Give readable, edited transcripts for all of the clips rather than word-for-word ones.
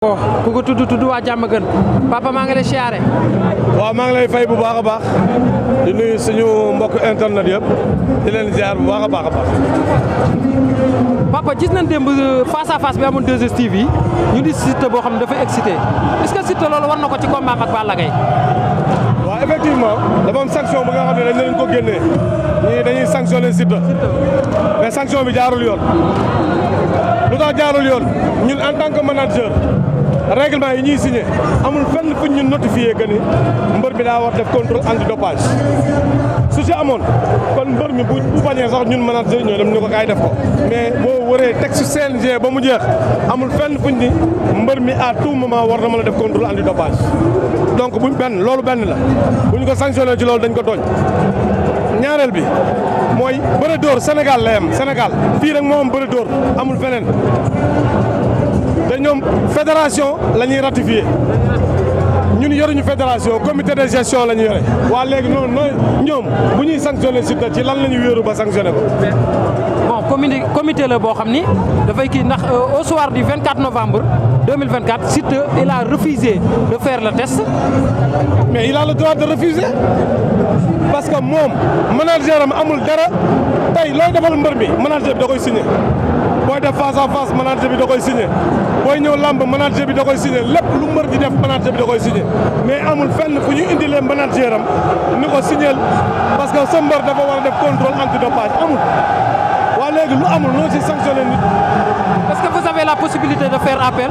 ku ko tudd waa Diamaguène papa maa ngi lay siyaare. waaw maa ngi lay fay bu baax a baax di nuyu suñu mbokk internet yëpp di leen ziar bu baax a baax. papa gis nañ démb face à face bi amoon 2STV yi ñu di Siteu boo xam ne dafa excité est-ce que Siteu loolu war na ko ci combat ak Balla Gaye. waaw effectivement dafa am sanction bu nga xam ne dañ leen ko génnee ñii dañuy sanctionné Siteu mais sanction bi jaarul yoon lu tax jaarul yoon ñun en tant que manager règlement yi ñuy signé amul fenn fuñ ñu notifié que ni mbër bi daa war def contrôle antidopage su ci amoon kon mbër mi bu bañee sax ñun manager ñoo dem ñu ko kaay def ko mais boo waree texte CNG ba mu jeex amul fenn fuñ ni mbër mi à tout moment war na mën a def contrôle antidopage donc buñ loolu benn la bu ñu ko sanctionné ci loolu dañ ko tooñ ñaareel bi mooy bëre dóor Sénégal la yem Sénégal fii rek moo am bëre dóor amul feneen te ñoom fédération la ñuy ratifié ñun yoruñu fédération comité de gestion la ñu yore waa léegi noonu ñoom bu ñuy sanctionné Siteu ci lan la ñu wéeru ba sanctionné ko. bon comité la boo xam ni dafay kii ndax au soir du 24 novembre 2024 Siteu il a refusé de faire le test. mais il a le droit de refuser parce que moom manager am amul dara tey looy defal mbër mi manager bi da koy signé. booy def face à face manager bi da koy signé booy ñëw lamb manager bi da koy signé lépp lu mbër di def manager bi da koy signé mais amul fenn fu ñu indi leen manager am ni ko signéel parce que sa mbër dafa war a def contrôle antidopage amul waa léegi lu amul noo ci sanctionné nit. est-ce que vous avez la possibilité de faire appel.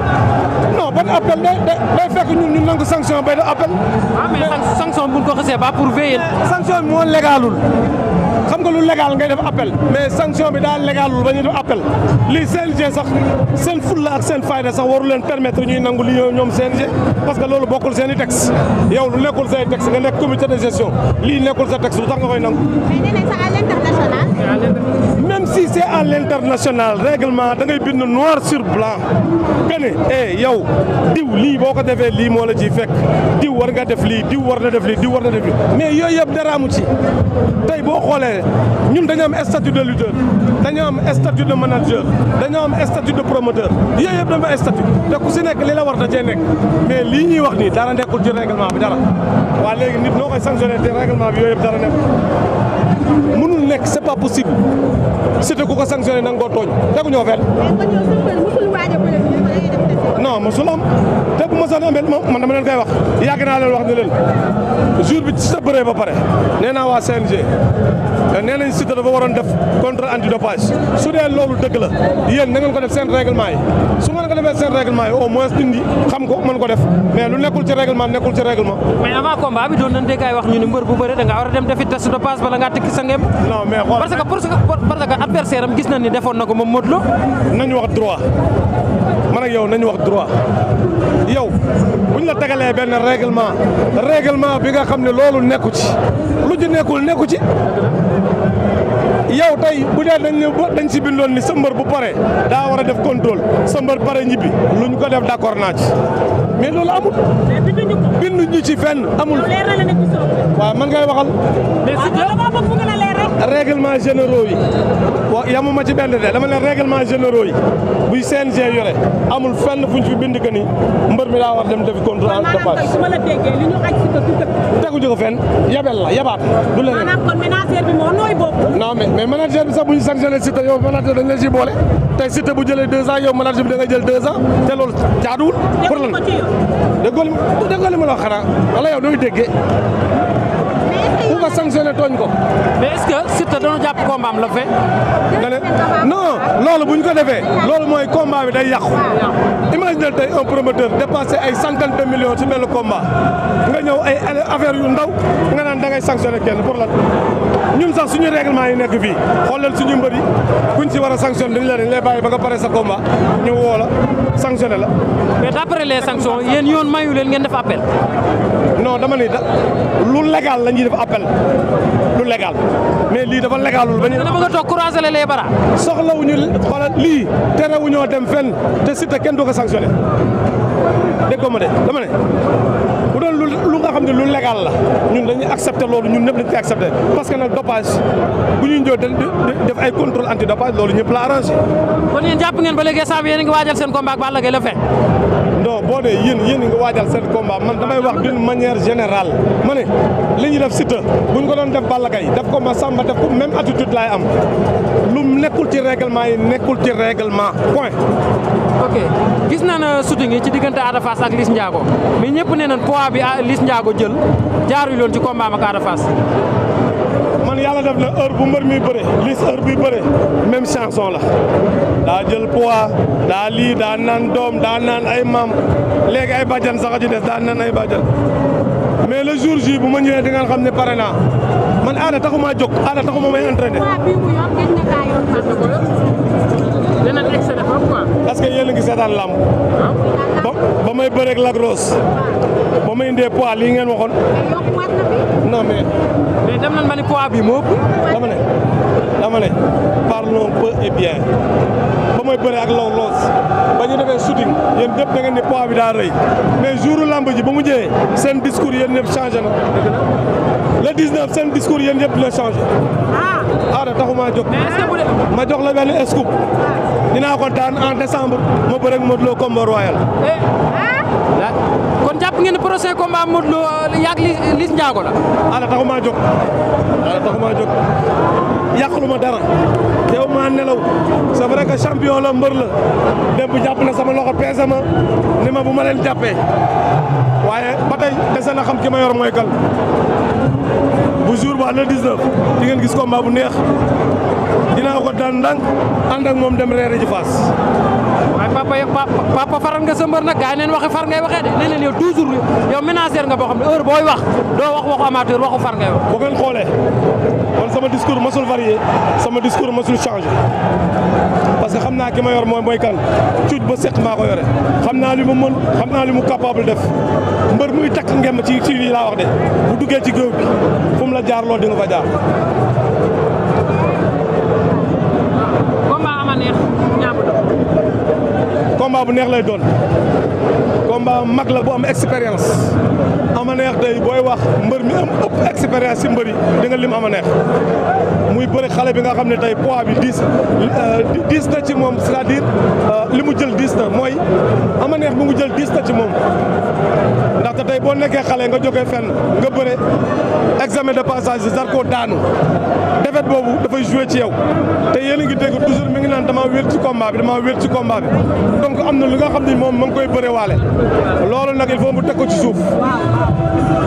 non ban appel day fekk ñun ñu nangu sanction bay def appel. ah mais sanction bu ñu ko xasee ba pour veiller. sanction bi moo légalul. xam nga lu légal ngay def appel mais sanction bi daal légalul ba ñuy def appel lii CNG sax seen fulla ak seen fayda sax waru leen permettre ñuy nangu li ñoom CNG parce que loolu bokkul seen i texte yow lu nekkul say texte nga nekk comité de gestion lii nekkul sa texte lu tax nga koy nangu. mais nee nañ sax à l'international. même si c'est à l'international règlement da ngay bind noir sur blanc que ne yow diw lii boo ko defee lii moo la ciy fekk diw war nga def lii diw war na def lii diw war na def lii mais yooyu yëpp dara amu ci tey boo xoolee ñun dañoo am statut de lutteur dañoo am statut de manager dañoo am statut de promoteur yooyu yëpp dafa statut te ku si nekk li la war da cee nekk mais lii ñuy wax nii dara nekkul ci règlement bi dara waa léegi nit noo koy sanctionné te règlement bi yooyu yëpp dara nekkul mënul nekk c'est pas possible Siteu ku ko sanctionné na nga koo tooñ tegu ñoo fenn. non mosul am te bu ma soxla amee man dama leen koy wax yàgg naa leen wax ne leen jour bi Siteu bëree ba pare nee naa waa CNG nee nañ Siteu dafa waroon def contrôle antidopage su dee loolu dëgg la yéen na ngeen ko def seen règlement yi su ngeen ko defee seen règlement yi au moins dindi xam ko mën ko def mais lu nekkul ci règlement nekkul ci règlement. mais avant combat bi doon nañ dégg ay wax ñu ni mbër bu bëre da ngaa war a dem defi test de passe bala ngaa tekki sa ngem. non mais xool parce que adversaire am gis nañ ni defoon na ko moom Modou Lo. nañu wax droit man ak yow nañu wax droit yow buñ la tegalee benn règlement bi nga xam ne loolu nekku ci lu ci nekku ci yow tey bu dee dañ si bindoon ni sa mbër bu pare daa war a def contrôle sa mbër pare ñibbi luñ ko def d'accord naa ci mais loolu amul. binduñu ci fenn amul. waaw man ngay waxal. mais règlement généraux yi wa yamuma ci benn de dama ne règlement généraux yi buy CNG yore amul fenn fuñ fi bind que ni mbër mi daa war dem defi contrôle antidopage. su ma la déggee li ñu xaj si ko teguñu ko fenn yabel la yabaat du leneen. maanaam kon manager bi moo nooy bokk. non mais manager bi sax bu ñu sanctionné Siteu yow manager dañ la ci boole tey Siteu bu jëlee 2 ans yow manager bi da nga jël 2 ans te loolu jaaduwul. pour lan déggoo li ma la wax xanaa wala yow nooy déggee. ku ko sanctionné tooñ ko. mais est-ce que Siteu dañoo jàpp combat am la fe. nga ne non loolu bu ñu ko defee loolu mooy combat bi day yàqu. imagine tey un promoteur dépassé ay centaine de millions ci benn combat nga ñëw ay affaire yu ndaw nga naan da ngay sanctionné kenn pour lan ñun sax suñu règlement yi nekk fii xoolal suñu mbër yi kuñ ci war a sanctionné dañ lay bàyyi ba nga pare sa combat ñu woo la sanctionné la. mais d'après les sanctions yéen yoon mayu leen ngeen def appel. non dama ni lu légal la ñuy def appel lu légal mais lii dafa légalul ba ñu. dama bëgg a toog croiser les bras. soxlawuñu xoolal lii terewuñoo dem fenn te Siteu kenn du ko sanctionné dégg nga ma de dama ne bu bu doon lu nga xam ne lu légal la ñun dañuy accepter loolu ñun ñëpp dañ koy accepter parce que nag dopage bu ñuy ñëw def ay contrôle anti dopage loolu ñëpp la arrangé. kon yéen jàpp ngeen ba léegi saa bi yéen a ngi waajal seen combat ak Balla Gaye le 20. non boo dee yéen a ngi waajal seen combat man damay wax d'une manière générale ma ne li ñuy def Siteu bu ñu ko doon def Balla Gaye def ko ma Samba def ko même attitude laay am lu nekkul ci règlement yi nekkul ci règlement point. ok gis naa ne shooting yi ci diggante Ada Fass ak Liss Ndiago mais ñëpp nee nañ poids bi Liss Ndiago jël jaarul yoon ci combat am ak Ada Fass. man yàlla def na heure bu mbër mi bëre Liss heure bi bëre même chanson la daa jël poids daa lii daa naan doom daa naan ay maam léegi ay bàjjan sax a ci des daa naan ay bàjjan mais le jour J bu ma ñëwee di nga xam ne pare naa man Ada taxuma jóg Ada taxuma may entraîné. dinañ excédé foofu quoi. parce que yéen a ngi seetaan làmb ba may bëreeg Lac Rose ba may indee poids lii ngeen waxoon non mais dem nañ ma ni poids bi moo ëpp. dama ne parlons peu et bien ba may bëree ak Lac Rose ba ñu defee shooting yéen ñëpp da ngeen ni poids bi daa rëy mais jouru lamb ji ba mu jëyee seen discours yéen ñëpp changé na le 19 seen discours yéen ñëpp la changé. Ada taxuma jóg ma jox la benn scoop dinaa ko daan en décembre ma bëreeg Modou Lo combat royal. kon jàpp ngeen ne prochain combat Modou Lo yàgg Liss Ndiago la. Ada taxuma jóg yàqulu ma dara yow maa nelaw c'est vrai que champion la mbër la démb jàpp na sama loxo peese ma ni ma bu ma leen jàppee waaye ba tey dese na xam ki ma yor mooy kan bu jour ba le 19 di ngeen gis combat bu neex dinaa ko daan ndànk ànd ak moom dem reere ji Fass. waaye papa faral nga sa mbër nag gars yi neen waxi far ngay waxee de nee neen yow toujours yow ménagère nga boo xam ne heure booy wax doo wax waxu amateur waxu far ngay wax. bu ngeen xoolee man sama discours masul varié sama discours masul changé parce que xam naa ki ma yor mooy kan cuuj ba seq maa ko yore xam naa li mu mën xam naa li mu capable def mbër muy takk ngemb ci lii laa wax de bu duggee ci géew bi fu mu la jaar loolu di nga fa jaar. combat ama neex ñaabu do. combat bu neex lay doon combat mag la bu am expérience ama neex day booy wax mbër mi am ëpp expérience ci mbër yi di nga lim ama neex muy bëri xale bi nga xam ne tey poids bi diis na ci moom c'est-à-dire li mu jël diis na mooy ama neex bi mu jël diis na ci moom ndaxte tey boo nekkee xale nga jógee fenn nga bëre examen de passage de Zarko daanu défaite boobu dafay joué ci yow te yéen a ngi dégg toujours mi ngi naan damaa wér ci combat bi donc am na lu nga xam ni moom ma ngi koy bëre waale loolu nag il faut mu teg ko ci suuf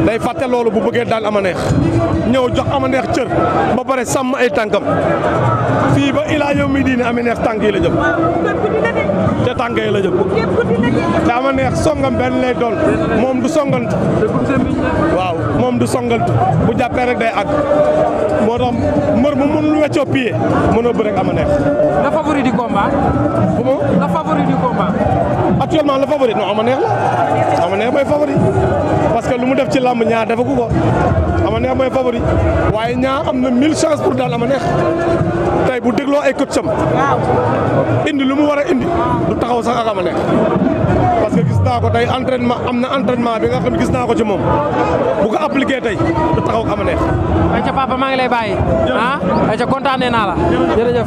day fàtte loolu bu bëggee daan ama neex ñëw jox ama neex cër ba pare sàmm ay tànkam fii ba ilaa yow mi diine ama neex tànk yi la jëm te tànk yi la jëm te ama neex songam benn lay doon moom du songantu waaw moom du songantu bu jàppee rek day àgg moo tax mbër mu mënul weccoo pied mënoo bëre ak ama neex. le favori du combat. le favori du combat. actuellement le favori non ama neex la ama neex mooy favori parce que lu mu def ci làmb ñaar defagu ko ama neex mooy favori waaye ñaar am na 1000 chances pour daan ama neex tey bu dégloo ay coacham indi lu mu war a indi du taxaw sax ak ama neex parce que gis naa ko tey entraînement am na entraînement bi nga xam ne gis naa ko ci moom bu ko appliqué tey du taxaw ak ama neex. ayca papa maa ngi lay bàyyi. ayca kontaanee naa la jërëjëf.